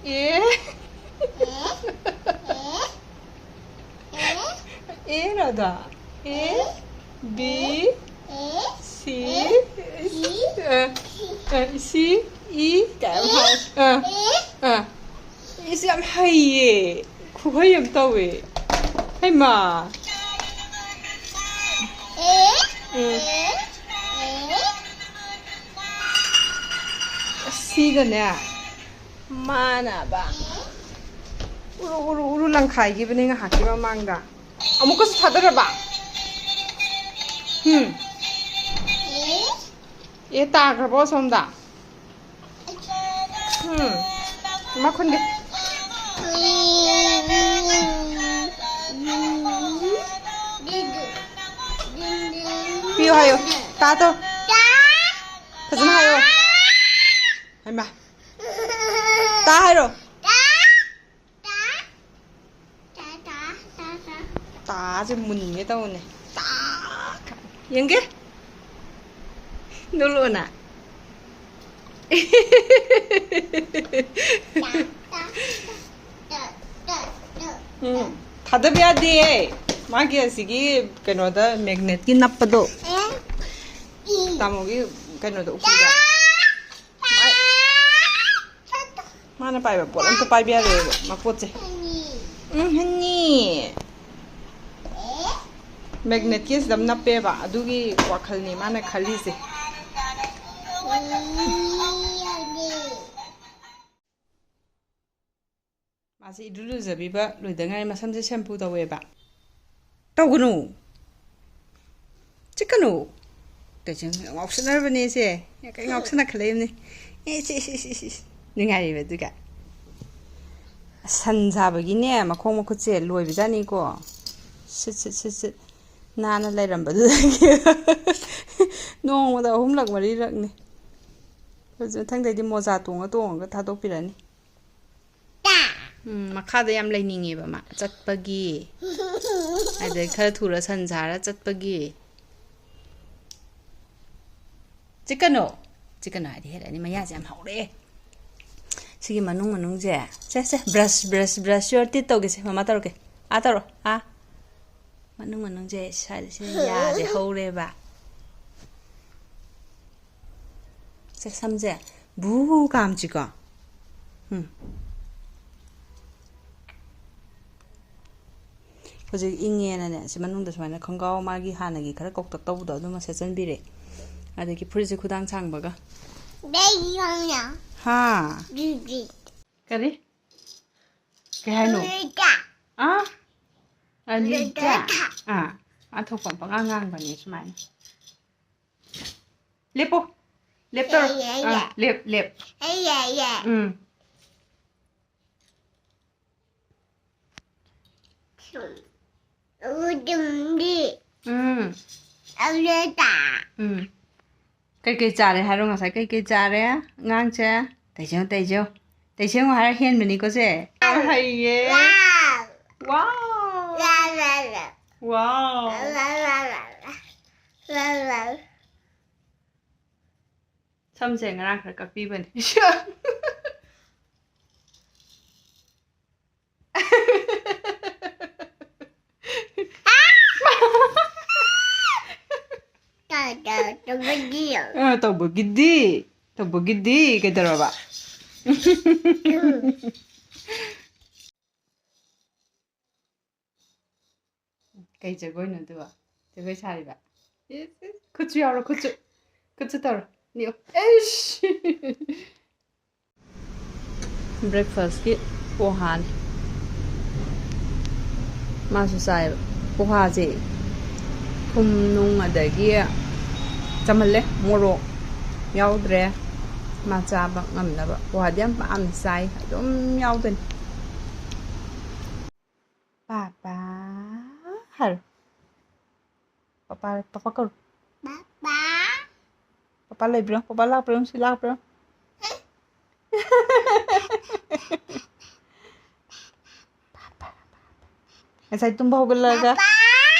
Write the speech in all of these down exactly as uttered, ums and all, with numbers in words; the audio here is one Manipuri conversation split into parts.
ꯑꯦ? ꯑꯦ? ꯑꯦ? ꯑꯦ ꯔꯥꯙꯥ? ꯑꯦ? ꯕꯤ? ꯁꯤ? ꯑ, ꯑ, ꯁꯤ? ꯏ? ꯀꯥꯏ ꯍꯥꯏ꯫ ꯑ, ꯑ꯫ ꯏꯁ, ꯌꯥꯝ ꯍꯩꯌꯦ꯫ ꯈꯨꯍꯩ ꯑꯃ ꯇꯧꯋꯦ꯫ ꯍꯩꯃꯥ꯫ ꯎꯝ꯫ ꯑꯁꯤꯒꯅꯦ, ꯃꯥꯅꯕ ꯎꯔꯨ, ꯎꯔꯨ, ꯎꯔꯨ ꯂꯪꯈꯥꯏꯈꯤꯕꯅꯦ ꯉꯥꯏꯍꯥꯛꯀꯤ ꯃꯃꯥꯡꯗ꯫ ꯑꯃꯨꯛꯀꯁꯨ ꯊꯥꯗꯔꯕ? ꯎꯝ꯫ ꯑꯦ, ꯇꯥꯈ꯭ꯔꯕꯣ ꯑꯁꯣꯝꯗ? ꯎꯝ꯫ ꯃꯈꯨꯟꯗꯤ꯫ ꯄꯤꯌꯨ ꯍꯥꯏꯌꯣ꯫ ꯇꯥ ꯇꯣ꯫ ꯐꯖꯅ ꯍꯥꯏꯌꯣ꯫ ꯍꯩꯃꯥ꯫ ꯇꯥ ꯍꯥꯏꯔꯣ꯫ ꯇꯥꯁꯦ ꯃꯨꯟꯒꯦ ꯇꯧꯕꯅꯦ꯫ ꯇꯥ꯫ ꯌꯦꯡꯒꯦ꯫ ꯅꯣꯛꯂꯛꯑꯣꯅ꯫ ꯎꯝ꯫ ꯊꯥꯗꯕ ꯌꯥꯗꯦ꯫ ꯃꯥꯒꯤ ꯑꯁꯤꯒꯤ ꯀꯩꯅꯣꯗ magnetꯀꯤ ꯅꯞꯄꯗꯣ꯫ ꯇꯥꯃꯣꯒꯤ ꯀꯩꯅꯣꯗꯣ ꯎꯄꯨꯗ꯫ ꯃꯥꯅ ꯄꯥꯏꯕ ꯄꯣꯠ ꯑꯝꯇ ꯄꯥꯏꯕ ꯌꯥꯔꯣꯏꯕ ꯃꯄꯣꯠꯁꯦ꯫ ꯎꯝ, ꯍꯟꯅꯤ꯫ Magnetꯀꯤ ꯑꯁꯤꯗ ꯑꯃ ꯅꯞꯄꯦꯕ, ꯑꯗꯨꯒꯤ ꯋꯥꯈꯜꯅꯤ ꯃꯥꯅ ꯈꯜꯂꯤꯁꯦ꯫ ꯃꯥꯁꯦ ꯏꯔꯨ ꯂꯨꯖꯕꯤꯕ ꯂꯣꯏꯗ ꯉꯥꯏꯔꯤ, ꯃꯁꯝꯁꯦ shampoo ꯇꯧꯋꯦꯕ꯫ ꯇꯧꯒꯅꯨ꯫ ꯆꯤꯛꯀꯅꯨ꯫ ꯀꯩꯁꯦ ꯉꯥꯎꯁꯟꯅꯔꯕꯅꯦ ꯁꯦ꯫ ꯀꯩ ꯉꯥꯎꯁꯟꯅ ꯈꯜꯂꯛꯏꯕꯅꯦ꯫ ꯑꯦ, ꯁꯤ, ꯁꯤ, ꯁꯤ, ꯁꯤ, ꯁꯤ꯫ ꯅꯨꯡꯉꯥꯏꯔꯤꯕ ꯑꯗꯨꯒ꯫ ꯁꯟ ꯁꯥꯕꯒꯤꯅꯦ, ꯃꯈꯣꯡ ꯃꯈꯨꯠꯁꯦ ꯂꯣꯏꯕꯖꯥꯠꯅꯤꯀꯣ꯫ ꯁꯤꯠ, ꯁꯤꯠ, ꯁꯤꯠ, ꯁꯤꯠ꯫ ꯅꯥꯟꯅ ꯂꯩꯔꯝꯕꯗꯨꯗꯒꯤ ꯅꯣꯡꯃꯗ ꯑꯍꯨꯝꯂꯛ ꯃꯔꯤꯔꯛꯅꯤ꯫ ꯍꯧꯖꯤꯛ ꯃꯊꯪꯗꯩꯗꯤ ꯃꯣꯖꯥ ꯇꯣꯡꯉ ꯇꯣꯡꯉꯒ ꯊꯥꯗꯣꯛꯄꯤꯔꯅꯤ꯫ ꯎꯝ, ꯃꯈꯥꯗ ꯌꯥꯝ ꯂꯩꯅꯤꯡꯉꯦꯕ ꯃꯥ꯫ ꯆꯠꯄꯒꯤ꯫ ꯑꯗꯩ ꯈꯔ ꯊꯨꯔ ꯁꯟ ꯁꯥꯔ ꯆꯠꯄꯒꯤ꯫ ꯆꯤꯛꯀꯅꯣ꯫ ꯆꯤꯛꯀꯅꯣ ꯍꯥꯏꯗꯤ ꯍꯦꯜꯂꯅꯤ꯫ ꯃꯌꯥꯁꯦ ꯌꯥꯝ ꯍꯧꯔꯛꯑꯦ꯫ ꯁꯤꯒꯤ ꯃꯅꯨꯡ ꯃꯅꯨꯡꯁꯦ, ꯁꯦ, ꯁꯦ, brush, brush, brush your teeth ꯇꯧꯒꯦꯁꯦ, ꯃꯃꯥ ꯇꯧꯔꯛꯀꯦ꯫ ꯑꯥ ꯇꯧꯔꯣ, ꯑꯥ꯫ ꯃꯅꯨꯡ ꯃꯅꯨꯡꯁꯦ ꯁ꯭ꯋꯥꯏꯗ ꯁꯤ ꯌꯥꯁꯦ ꯍꯧꯔꯦꯕ꯫ ꯁꯦ, ꯁꯝꯁꯦ ꯕꯨ ꯀꯥꯝꯁꯤꯀꯣ꯫ ꯎꯝ꯫ ꯍꯧꯖꯤꯛ ꯏꯪꯉꯦꯅꯅꯦ, ꯁꯤ ꯃꯅꯨꯡꯗ ꯁꯨꯃꯥꯏꯅ ꯈꯣꯡꯒ꯭ꯔꯥꯎ ꯃꯥꯒꯤ ꯍꯥꯟꯅꯒꯤ ꯈꯔ ꯀꯣꯛꯇꯛ ꯇꯧꯕꯗꯣ ꯑꯗꯨꯃ ꯁꯦꯠꯆꯟꯕꯤꯔꯦ꯫ ꯑꯗꯒꯤ ꯐꯨꯔꯤꯠꯁꯦ ꯈꯨꯗꯥꯡ ꯁꯥꯡꯕꯒ꯫ ꯍꯥ꯫ ꯀꯔꯤ? ꯀꯩ ꯍꯥꯏꯅꯣ? ꯑꯥ? ꯑꯥ, ꯂꯤꯇꯥ꯫ ꯑꯥ, ꯑꯥ, ꯊꯣꯛꯄ ꯄꯉꯥꯡ ꯉꯥꯡꯕꯅꯦ ꯁꯨꯃꯥꯏꯅ꯫ ꯂꯦꯞꯄꯣ꯫ ꯂꯦꯞ ꯇꯧꯔꯣ꯫ ꯑꯥ, ꯂꯦꯞ, ꯂꯦꯞ꯫ ꯎꯝ꯫ ꯎꯝ꯫ ꯎꯝ꯫ ꯀꯩꯀꯩ ꯆꯥꯔꯦ ꯍꯥꯏꯔꯣ ꯉꯁꯥꯏ? ꯀꯩꯀꯩ ꯆꯥꯔꯦ ꯑꯉꯥꯡꯁꯦ? ꯇꯩꯖꯧ, ꯇꯩꯖꯧ꯫ ꯇꯩꯖꯧ ꯍꯥꯏꯔ ꯍꯦꯟꯕꯅꯤꯀꯣ ꯁꯦ꯫ ꯌꯥꯝ ꯍꯩꯌꯦ꯫ ꯋꯥꯎ꯫ ꯋꯥꯎ꯫ ꯋꯥꯎ꯫ ꯋꯥꯎ꯫ ꯁꯝꯁꯦ ꯉꯔꯥꯡ ꯈꯔ ꯀꯛꯄꯤꯕꯅꯦ꯫ ꯇꯧꯕꯒꯤ꯫ ꯑ, ꯇꯧꯕꯒꯤꯗꯤ, ꯇꯧꯕꯒꯤꯗꯤ ꯀꯩꯗꯧꯔꯕ? ꯀꯩ ꯖꯒꯣꯏꯅꯣ ꯑꯗꯨꯕꯣ? ꯖꯒꯣꯏ ꯁꯥꯔꯤꯕ? ꯏꯁ, ꯏꯁ, ꯈꯨꯠꯁꯨ ꯌꯥꯎꯔꯣ, ꯈꯨꯠꯁꯨ꯫ ꯈꯨꯠꯁꯨ ꯇꯧꯔꯣ꯫ ꯅꯤꯛꯑꯣ꯫ ꯑꯩꯁ! Breakfastꯀꯤ ꯄꯣꯍꯥꯅꯤ꯫ ꯃꯥꯁꯨ ꯆꯥꯏꯕ꯫ ꯄꯣꯍꯥꯁꯦ ꯊꯨꯝ ꯅꯨꯡ ꯑꯗꯒꯤ ꯆꯝꯍꯜꯂꯦ, ꯃꯣꯔꯣꯛ ꯌꯥꯎꯗ꯭ꯔꯦ꯫ ꯃꯥ ꯆꯥꯕ ꯉꯝꯅꯕ꯫ ꯄꯣꯍꯥꯗꯤ ꯌꯥꯝ ꯄꯥꯝꯅ ꯆꯥꯏ, ꯑꯗꯨꯝ ꯌꯥꯎꯗꯣꯏꯅꯤ꯫ ꯄꯥꯄꯥ ꯍꯥꯏꯔꯣ꯫ ꯄꯥꯄꯥ, ꯄꯥꯄꯥ ꯀꯧꯔꯣ꯫ ꯄꯥꯄꯥ꯫ ꯄꯥꯄꯥ ꯂꯩꯕ꯭ꯔꯣ? ꯄꯥꯄꯥ ꯂꯥꯛꯄ꯭ꯔꯣ? ꯁꯤ ꯂꯥꯛꯄ꯭ꯔꯣ? ꯉꯁꯥꯏ ꯇꯨꯝꯕ ꯍꯧꯒꯠꯂꯒ, ꯄꯥꯄꯥ꯫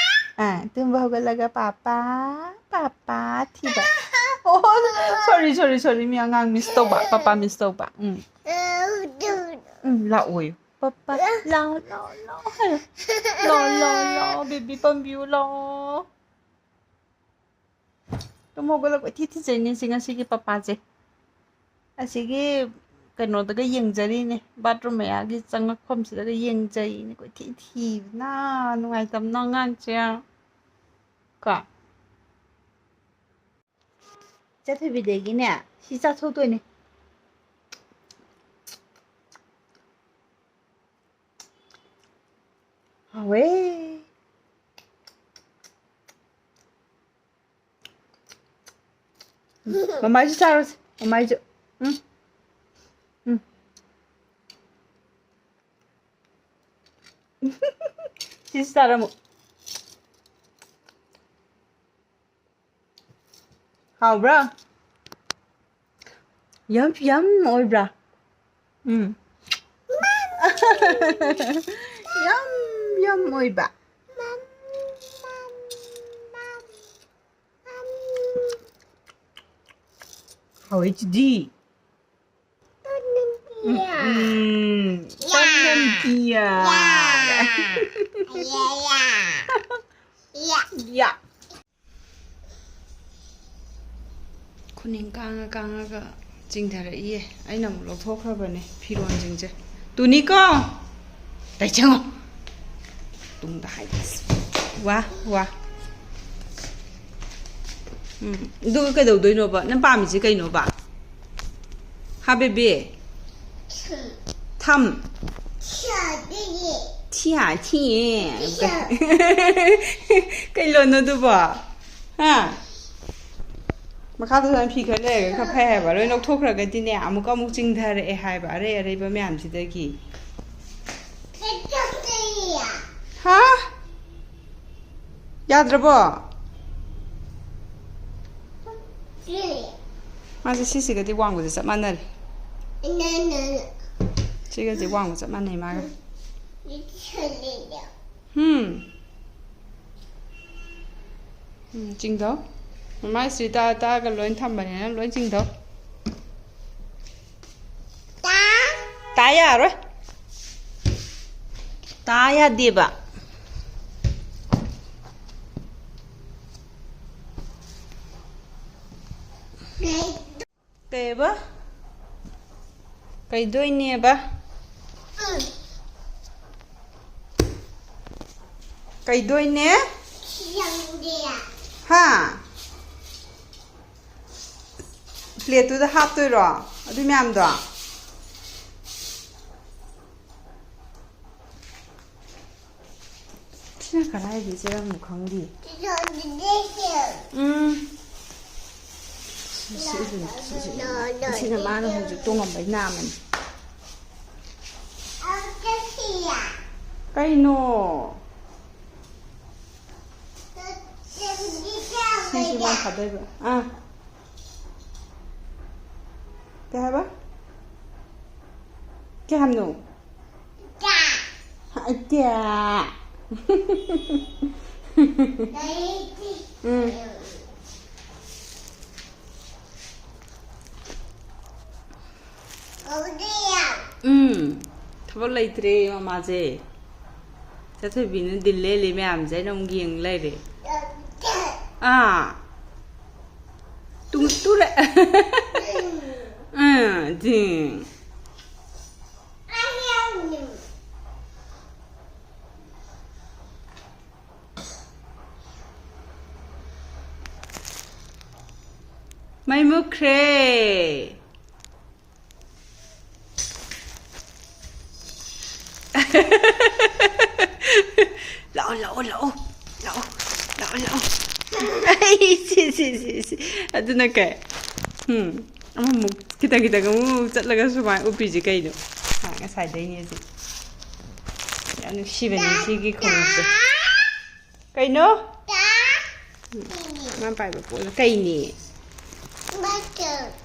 ꯑꯥ, ꯇꯨꯝꯕ ꯍꯧꯒꯠꯂꯒ ꯄꯥꯄꯥ, ꯄꯥꯄꯥ ꯊꯤꯕ꯫ ꯑꯣ, sorry, sorry, sorry, ꯃꯤ ꯑꯉꯥꯡ miss ꯇꯧꯕ, ꯄꯥꯄꯥ miss ꯇꯧꯕ꯫ ꯎꯝ꯫ ꯎꯝ, ꯂꯥꯛꯑꯣꯌꯨ꯫ "ꯄꯄꯥ, ꯂꯥꯛꯑꯣ, ꯂꯥꯛꯑꯣ, ꯂꯥꯛꯑꯣ" ꯍꯥꯏꯌꯣ꯫ "ꯂꯥꯛꯑꯣ, ꯂꯥꯛꯑꯣ, ꯂꯥꯛꯑꯣ, ꯕꯦꯕꯤ ꯄꯥꯝꯕꯤꯌꯨ, ꯂꯥꯛꯑꯣ"꯫ ꯇꯨꯝ ꯍꯧꯒꯠꯂ ꯀꯣꯏꯊꯤ ꯊꯤꯖꯩꯅꯦ ꯁꯤ ꯉꯁꯤꯒꯤ ꯄꯄꯥꯁꯦ꯫ ꯑꯁꯤꯒꯤ ꯀꯩꯅꯣꯗꯒ ꯌꯦꯡꯖꯔꯤꯅꯦ, bathroom ꯃꯌꯥꯒꯤ ꯆꯪꯉꯛꯐꯝꯁꯤꯗꯒ ꯌꯦꯡꯖꯩꯅꯦ, ꯀꯣꯏꯊꯤ ꯊꯤꯕꯅ꯫ ꯅꯨꯡꯉꯥꯏꯇꯕꯅ ꯑꯉꯥꯡꯁꯦ꯫ ꯀꯣ? ꯏꯆꯥ ꯊꯣꯏꯕꯤꯗꯒꯤꯅꯦ ꯁꯤ ꯆꯥꯊꯣꯛꯇꯣꯏꯅꯦ꯫ ꯍꯥꯎꯋꯦ꯫ ꯎꯝ, ꯃꯃꯥꯏꯁꯨ ꯆꯥꯔꯣꯁꯦ, ꯃꯃꯥꯏꯁꯨ꯫ ꯎꯝ꯫ ꯎꯝ꯫ ꯁꯤꯁꯨ ꯆꯥꯔꯝꯃꯨ꯫ ꯍꯥꯎꯕ꯭ꯔꯥ? ꯌꯝ ꯌꯝ ꯑꯣꯏꯕ꯭ꯔꯥ? ꯎꯝ꯫ ꯌꯝ ꯌꯝ ꯑꯣꯏꯕ꯫ ꯍꯥꯎꯋꯦ ꯁꯤꯗꯤ꯫ ꯎꯝ, ꯎꯝ꯫ ꯄꯥꯝꯅꯝ ꯄꯤꯌꯥ꯫ ꯌꯥ꯫ ꯈꯨꯅꯤꯡ ꯀꯥꯡꯉ ꯀꯥꯡꯉꯒ ꯆꯤꯡꯊꯔꯛꯏꯌꯦ꯫ ꯑꯩꯅ ꯑꯃꯨꯛ ꯂꯧꯊꯣꯛꯈ꯭ꯔꯕꯅꯦ ꯐꯤꯔꯣꯟꯁꯤꯡꯁꯦ꯫ ꯇꯨꯅꯤꯀꯣ! ꯇꯩ ꯆꯪꯉꯣ꯫ ꯇꯨꯡꯗ ꯍꯥꯏꯗꯣꯏꯁꯦ꯫ ꯋꯥ, ꯋꯥ꯫ ꯎꯝ, ꯑꯗꯨꯒ ꯀꯩꯗꯧꯗꯣꯏꯅꯣꯕ? ꯅꯪ ꯄꯥꯝꯃꯤꯁꯦ ꯀꯩꯅꯣꯕ? ꯍꯥ, ꯕꯦꯕꯤ? ꯊꯝ꯫ ꯊꯤꯌꯥ, ꯊꯤꯌꯦ꯫ ꯀꯩ ꯂꯣꯟꯅꯣ ꯑꯗꯨꯕꯣ? ꯍꯥ? ꯃꯈꯥꯗ ꯁꯨꯃꯥꯏꯅ ꯐꯤ ꯈꯔ ꯂꯩꯔꯒ ꯈꯔ ꯐꯩ ꯍꯥꯏꯕ꯫ ꯂꯣꯏ ꯂꯧꯊꯣꯛꯈ꯭ꯔꯒꯗꯤꯅꯦ, ꯑꯃꯨꯛꯀ ꯑꯃꯨꯛ ꯆꯤꯡꯊꯔꯛꯑꯦ ꯍꯥꯏꯕ, ꯑꯔꯩ ꯑꯔꯩꯕ ꯃꯌꯥꯝꯁꯤꯗꯒꯤ꯫ ꯍꯥ? ꯌꯥꯗ꯭ꯔꯕꯣ? ꯃꯥꯁꯦ ꯁꯤꯁꯤꯒꯗꯤ ꯋꯥꯡꯕꯁꯦ ꯆꯞ ꯃꯥꯟꯅꯔꯦ꯫ ꯁꯤꯒꯗꯤ ꯋꯥꯡꯕ ꯆꯞ ꯃꯥꯟꯅꯩ ꯃꯥꯒ꯫ ꯍꯨꯝ꯫ ꯎꯝ, ꯆꯤꯡꯊꯧ꯫ ꯃꯃꯥ ꯏꯁꯇ꯭ꯔꯤ ꯇꯛꯑ ꯇꯛꯑꯒ ꯂꯣꯏ ꯊꯝꯕꯅꯤꯅ ꯂꯣꯏ ꯆꯤꯡꯊꯧ꯫ ꯇꯥ꯫ ꯇꯥ ꯌꯥꯔꯣꯏ꯫ ꯇꯥ ꯌꯥꯗꯦꯕ꯫ ꯀꯩꯕ? ꯀꯩꯗꯣꯏꯅꯦꯕ? ꯀꯩꯗꯣꯏꯅꯦ? ꯍꯥ? ꯄ꯭ꯂꯦꯠꯇꯨꯗ ꯍꯥꯞꯇꯣꯏꯔꯣ ꯑꯗꯨ ꯃꯌꯥꯝꯗꯣ? ꯁꯤꯅ ꯀꯗꯥꯏꯗꯒꯤ ꯆꯦꯔꯪꯅꯣ ꯈꯪꯗꯦ꯫ ꯎꯝ꯫ ꯁꯤ, ꯁꯤ, ꯁꯤ, ꯁꯤ, ꯁꯤꯅ ꯃꯥꯅ ꯍꯧꯖꯤꯛ ꯇꯣꯡꯉꯝꯕꯩ ꯅꯥꯝꯃꯅꯤ꯫ ꯀꯩꯅꯣ? ꯁꯤꯁꯤ ꯃꯥ ꯊꯥꯗꯣꯏꯕ꯫ ꯑꯥ꯫ ꯀꯩ ꯍꯥꯏꯕ? ꯀꯩ ꯍꯥꯏꯕꯅꯣ? ꯍꯥꯏꯗꯦ꯫ ꯎꯝ꯫ ꯎꯝ꯫ ꯊꯕꯛ ꯂꯩꯇ꯭ꯔꯦ ꯃꯃꯥꯁꯦ꯫ ꯆꯠꯊꯣꯏꯕꯤꯅ ꯗꯤꯜ ꯂꯦꯜꯂꯤ ꯃꯌꯥꯝꯁꯦ ꯑꯩꯅ ꯑꯃꯨꯛ ꯌꯦꯡ ꯂꯩꯔꯦ꯫ ꯑꯥ꯫ ꯇꯨ-, ꯇꯨꯔꯦ꯫ ꯑꯥ, ꯗꯤꯡ꯫ ꯃꯩ ꯃꯨꯠꯈ꯭ꯔꯦ꯫ ꯂꯥꯛꯑꯣ, ꯂꯥꯛꯑꯣ, ꯂꯥꯛꯑꯣ꯫ ꯂꯥꯛꯑꯣ, ꯂꯥꯛꯑꯣ, ꯂꯥꯛꯑꯣ꯫ ꯑꯩ, ꯁꯤ, ꯁꯤ, ꯁꯤ, ꯁꯤ꯫ ꯑꯗꯨꯅ ꯀꯩ? ꯎꯝ꯫ ꯑꯃꯃꯨꯛ ꯈꯤꯇꯪ ꯈꯤꯇꯪ ꯑꯃꯨꯛ ꯆꯠꯂꯒ ꯁꯨꯃꯥꯏꯅ ꯎꯞꯄꯤꯁꯦ ꯀꯩꯅꯣ? ꯃꯥ ꯉꯁꯥꯏꯗꯩꯅꯦ ꯁꯤ꯫ ꯌꯥꯝ ꯅꯨꯡꯁꯤꯕꯅꯦ ꯁꯤꯒꯤ ꯈꯣꯡꯎꯞꯁꯦ꯫ ꯀꯩꯅꯣ? ꯃꯥꯅ ꯄꯥꯏꯕ ꯄꯣꯠꯂꯣ? ꯀꯩꯅꯦ?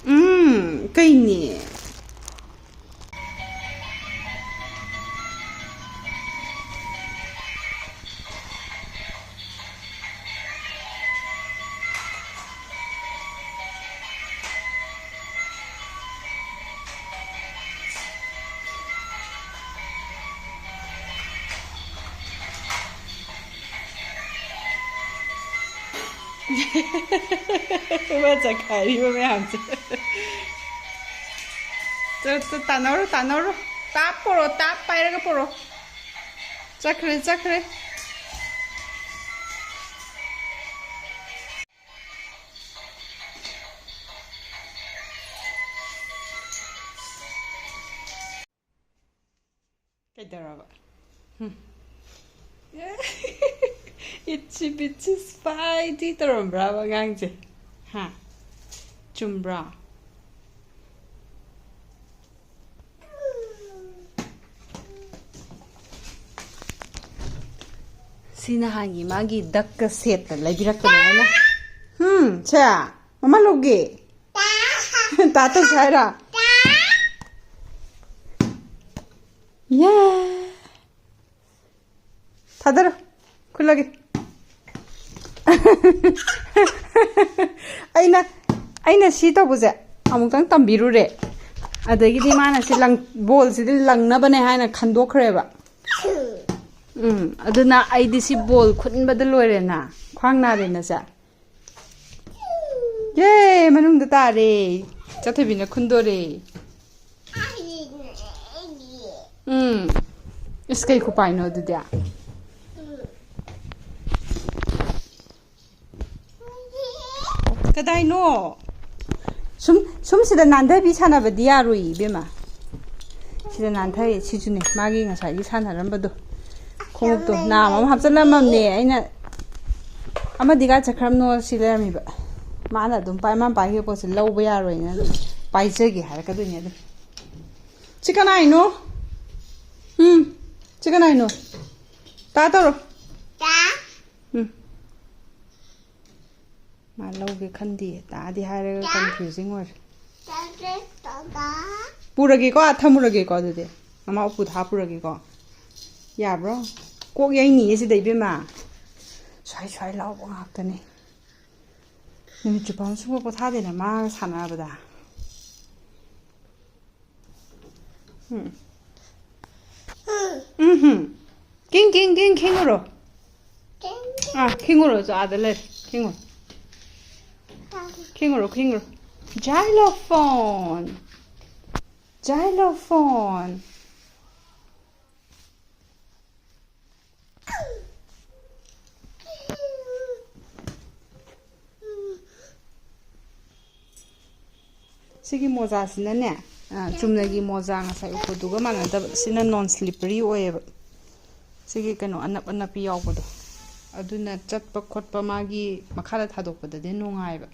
ꯎꯝ, ꯀꯩꯅꯦ? ꯃꯥ ꯆꯈꯥꯏꯔꯤꯕ ꯃꯌꯥꯝꯁꯦ꯫ ꯆꯠ, ꯆꯠ, ꯇꯥꯟꯅꯧꯔꯣ, ꯇꯥꯟꯅꯧꯔꯣ꯫ ꯇꯥꯞ ꯄꯣꯔꯣ, ꯇꯥꯞ ꯄꯥꯏꯔꯒ ꯄꯣꯔꯣ꯫ ꯆꯠꯈ꯭ꯔꯦ, ꯆꯠꯈ꯭ꯔꯦ꯫ ꯀꯩꯗꯧꯔꯕ? ꯍꯨꯝ꯫ ꯏꯠꯁꯤ ꯕꯤꯠꯁꯤ ꯁ꯭ꯄꯥꯏꯗꯤ ꯇꯧꯔꯝꯕ꯭ꯔꯕ ꯑꯉꯥꯡꯁꯦ? ꯍꯥ? ꯆꯨꯝꯕ꯭ꯔꯣ? ꯁꯤ ꯅꯍꯥꯟꯒꯤ ꯃꯥꯒꯤ ꯗꯛꯀ ꯁꯦꯠꯇ ꯂꯩꯕꯤꯔꯛꯄꯅꯦ ꯑꯩꯅ꯫ ꯍꯨꯝ, ꯁꯦ, ꯃꯃꯥ ꯂꯧꯒꯦ꯫ ꯇꯥ ꯇꯧꯁꯦ ꯍꯥꯏꯔꯣ? ꯌꯦ꯫ ꯊꯥꯗꯔꯣ꯫ ꯈꯨꯠꯂꯒꯦ꯫ ꯑꯩꯅ, ꯑꯩꯅ ꯁꯤ ꯇꯧꯕꯁꯦ ꯑꯃꯨꯛꯇꯪ ꯇꯝꯕꯤꯔꯨꯔꯦ꯫ ꯑꯗꯒꯤꯗꯤ ꯃꯥꯅ ꯁꯤ ꯂꯪ-, ꯕꯣꯜꯁꯤꯗꯤ ꯂꯪꯅꯕꯅꯦ ꯍꯥꯏꯅ ꯈꯟꯗꯣꯛꯈ꯭ꯔꯦꯕ꯫ ꯎꯝ, ꯑꯗꯨꯅ ꯑꯩꯗꯤ ꯁꯤ ꯕꯣꯜ ꯈꯨꯟꯕꯗ ꯂꯣꯏꯔꯦꯅ꯫ ꯈ꯭ꯋꯥꯡ ꯅꯥꯔꯦꯅ ꯁꯦ꯫ ꯌꯦ! ꯃꯅꯨꯡꯗ ꯇꯥꯔꯦ꯫ ꯆꯠꯊꯕꯤꯅ ꯈꯨꯟꯗꯣꯔꯦ꯫ ꯎꯝ꯫ ꯏꯁ, ꯀꯩ ꯈꯨꯄꯥꯏꯅꯣ ꯑꯗꯨꯗꯤ? ꯀꯗꯥꯏꯅꯣ? ꯁꯨꯝ, ꯁꯨꯝ ꯁꯤꯗ ꯅꯥꯟꯊꯕꯤ ꯁꯥꯟꯅꯕꯗꯤ ꯌꯥꯔꯣꯏ, ꯏꯕꯦꯝꯃ꯫ ꯁꯤꯗ ꯅꯥꯟꯊꯔꯦ, ꯁꯤꯁꯨꯅꯦ, ꯃꯥꯒꯤ ꯉꯁꯥꯏꯒꯤ ꯁꯥꯟꯅꯔꯝꯕꯗꯣ꯫ ꯈꯣꯡꯎꯞꯇꯣ ꯅꯥꯝ ꯑꯃ ꯍꯥꯞꯆꯜꯂꯝꯃꯕꯅꯦ ꯑꯩꯅ꯫ ꯑꯃꯗꯤ ꯀꯥꯏ ꯆꯠꯈ꯭ꯔꯕꯅꯣ ꯁꯤ ꯂꯩꯔꯝꯃꯤꯕ꯫ ꯃꯥꯅ ꯑꯗꯨꯝ ꯄꯥꯏ-, ꯃꯥꯅ ꯄꯥꯏꯈꯤꯕ ꯄꯣꯠꯁꯦ ꯂꯧꯕ ꯌꯥꯔꯣꯏꯅ ꯑꯗꯨꯝ ꯄꯥꯏꯖꯒꯦ ꯍꯥꯏꯔꯛꯀꯗꯣꯏꯅꯦ ꯑꯗꯨꯝ꯫ ꯁꯤ ꯀꯅꯥꯏꯅꯣ? ꯎꯝ, ꯁꯤ ꯀꯅꯥꯏꯅꯣ? ꯇꯥ ꯇꯧꯔꯣ꯫ ꯇꯥ꯫ ꯎꯝ꯫ ꯃꯥ ꯂꯧꯒꯦ ꯈꯟꯗꯦ꯫ ꯇꯥꯗꯤ ꯍꯥꯏꯔꯒ ꯇꯥ꯫ Confusing ꯑꯣꯏꯔꯦ꯫ ꯇꯥꯗꯦ, ꯇꯥꯗꯥ꯫ ꯄꯨꯔꯒꯦꯀꯣ, ꯑꯥ ꯊꯝꯃꯨꯔꯒꯦꯀꯣ ꯑꯗꯨꯗꯤ꯫ ꯃꯃꯥ ꯎꯄꯨꯗ ꯍꯥꯞꯄꯨꯔꯒꯦꯀꯣ꯫ ꯌꯥꯕ꯭ꯔꯣ? ꯀꯣꯛ ꯌꯩꯅꯤꯌꯦ ꯁꯤꯗ, ꯏꯕꯦꯝꯃ꯫ ꯁ꯭ꯋꯥꯏ ꯁ꯭ꯋꯥꯏ ꯂꯥꯎꯕ ꯉꯥꯛꯇꯅꯦ꯫ ꯅꯨꯃꯤꯠ ꯆꯨꯞꯄ ꯑꯃ ꯁꯨꯡꯄꯣ ꯄꯣꯊꯥꯗꯦꯅ ꯃꯥꯒ ꯁꯥꯟꯅꯕꯗ꯫ ꯎꯝ꯫ ꯎꯝ ꯍꯨꯝ꯫ ꯀꯤꯡ, ꯀꯤꯡ, ꯀꯤꯡ ꯈꯤꯡꯉꯨꯔꯣ꯫ ꯑꯥ, ꯈꯤꯡꯉꯨꯔꯣ, ꯆꯣ, ꯑꯥꯗ ꯂꯩꯔꯦ꯫ ꯈꯤꯡꯉꯨꯔꯣ꯫ ꯈꯤꯡꯉꯨꯔꯣ, ꯈꯤꯡꯉꯨꯔꯣ꯫ Xylophone. Xylophone. ꯁꯤꯒꯤ ꯃꯣꯖꯥꯁꯤꯅꯅꯦ, ꯑ, ꯆꯨꯝꯅꯒꯤ ꯃꯣꯖꯥ ꯉꯁꯥꯏ ꯎꯞꯄꯗꯨꯒ ꯃꯥꯟꯅꯗꯕ꯫ ꯁꯤꯅ non slippery ꯑꯣꯏꯌꯦꯕ꯫ ꯁꯤꯒꯤ ꯀꯩꯅꯣ ꯑꯅꯞ ꯑꯅꯞꯄꯤ ꯌꯥꯎꯕꯗꯣ, ꯑꯗꯨꯅ ꯆꯠꯄ ꯈꯣꯠꯄ ꯃꯥꯒꯤ ꯃꯈꯥꯗ ꯊꯥꯗꯣꯛꯄꯗꯗꯤ ꯅꯨꯡꯉꯥꯏꯕ꯫